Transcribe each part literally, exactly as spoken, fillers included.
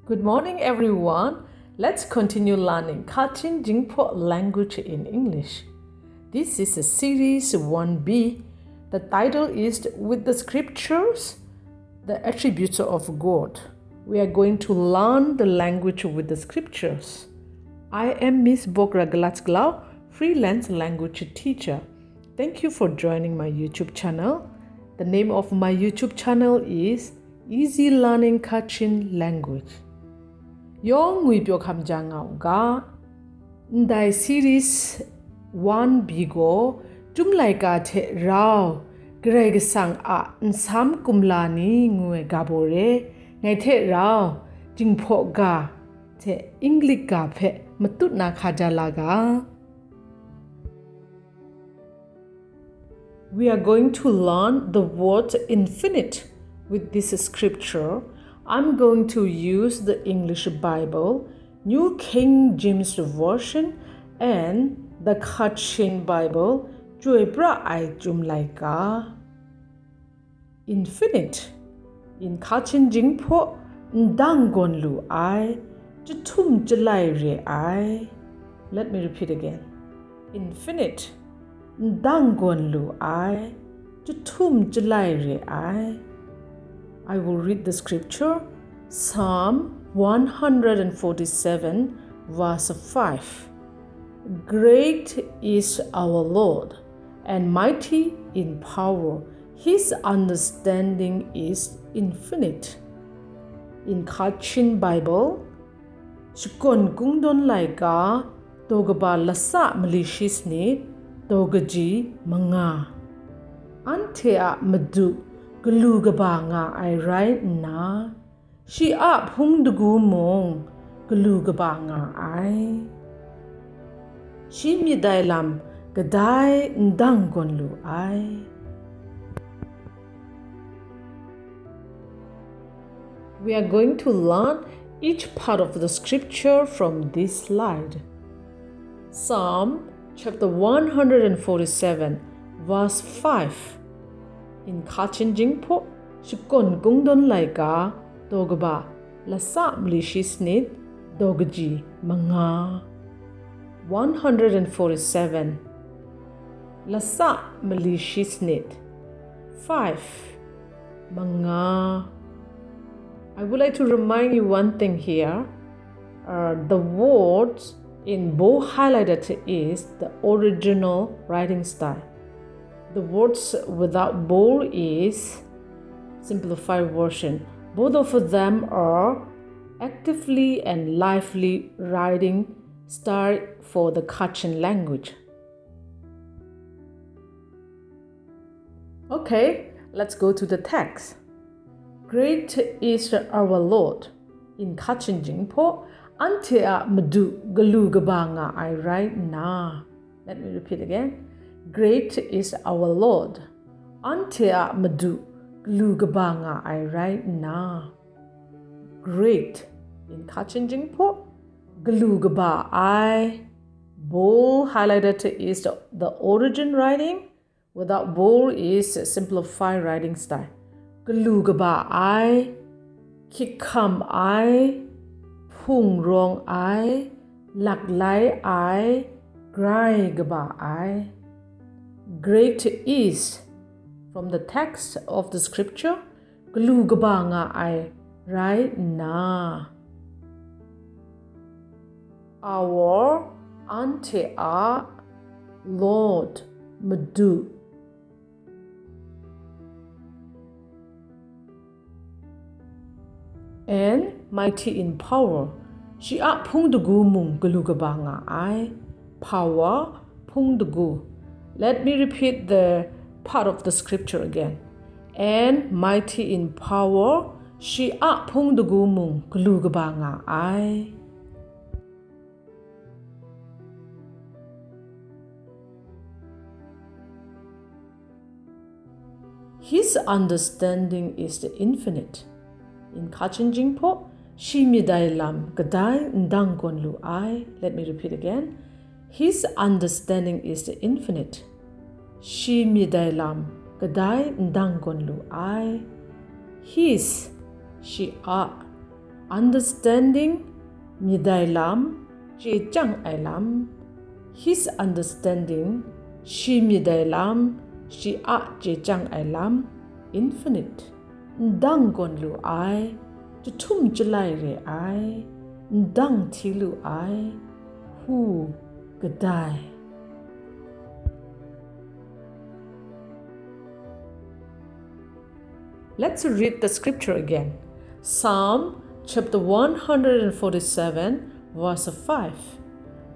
Good morning, everyone. Let's continue learning Kachin Jinghpaw language in English. This is a series one B. The title is With the Scriptures, the Attributes of God. We are going to learn the language with the scriptures. I am Miss Bokra Galatsglau, freelance language teacher. Thank you for joining my YouTube channel. The name of my YouTube channel is Easy Learning Kachin Language. Yawng ngwi pyaw hkam ja nga u ga, ndai series one B gaw, Chyum laika hte rau Karai Kasang a nsam kumla ni ngu ai ga baw re, ngai hte rau Jinghpaw ga hte English ga hpe matut na hka ja la ga. We are going to learn the word infinite with this scripture. I'm going to use the English Bible, New King James Version, and the Kachin Bible, Chyoi Pra Ai Chyum Laika. Infinite, in Kachin Jinghpaw, ndang gawn lu ai, chyahtum chyalai re ai. Let me repeat again. Infinite, ndang gawn lu ai, chyahtum chyalai re ai. I will read the scripture, Psalm one hundred forty-seven, verse five. Great is our Lord and mighty in power. His understanding is infinite. In Kachin Bible, Shakawn Kungdawn laika, daw kaba lasa mali shi sanit, daw kaji manga. Anhte a Madu galu kaba nga ai rai nna, shi a hpung dagu mung galu kaba nga ai. Shi myit ai lam kadai ndang gawn lu ai. We are going to learn each part of the scripture from this slide. Psalm chapter one hundred forty-seven, verse five. In Kachin Jinghpaw, Shakawn Kungdawn laika, daw kaba lasa mali shi sanit, daw kaji manga. One hundred forty-seven. Lasa mali shi sanit. Five. Manga. I would like to remind you one thing here. Uh, the words in bold highlighted is the original writing style. The words without bold is simplified version. Both of them are actively and lively writing style for the Kachin language. Okay, let's go to the text. Great is our Lord. In Kachin Jinghpaw, anhte a Madu galu kaba nga ai rai nna. Let me repeat again. Great is our Lord. Anhte a Madu galu kaba nga ai rai nna. Great. In Kachin Jinghpaw, galu kaba ai. Bold highlighted is the, the origin writing. Without bold is simplified writing style. Galu kaba ai, hkyihkam ai, hpung rawng ai, laklai ai, grai kaba ai. Great is, from the text of the scripture, galu kaba nga ai rai nna. Our, anhte a, Lord, Madu. And mighty in power. Shi a hpung dagu mung galu kaba nga ai. Power, hpung dagu. Let me repeat the part of the scripture again. And mighty in power, shi a hpung dagu mung galu kaba nga ai. His understanding is infinite. In Kachin Jinghpaw, shi myit ai lam kadai ndang gawn lu ai. Let me repeat again. His understanding is infinite. Shi myit ai lam kadai ndang gawn lu ai. His, shi a. Understanding, myit ai lam, chye chyang ai lam. His understanding, shi myit ai lam, shi a chye chyang ai lam. Infinite, ndang gawn lu ai, jahtum jalai re ai, ndang hti lu ai. Who, kadai. Let's read the scripture again. Psalm chapter one hundred forty-seven, verse five.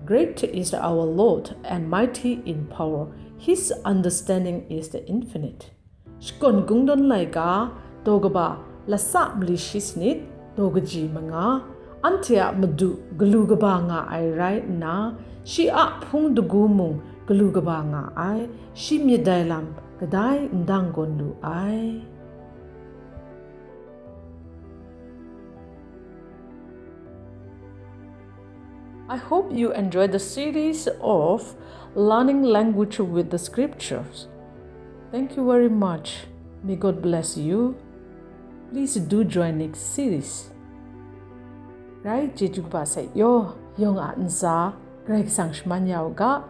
Great is our Lord and mighty in power. His understanding is the infinite. Shakawn Kungdawn laika, daw kaba, lasa mali shi sanit, daw kaji manga, anhte a madu galu kaba nga ai rai nna, shi a hpung dagu mung galu kaba nga ai, shi myit ai lam kadai ndang gawn lu ai. I hope you enjoyed the series of learning language with the scriptures. Thank you very much. May God bless you. Please do join next series. Rai, chyeju kaba sai yaw, yawng a ntsa, Karai Kasang shaman ya u ga.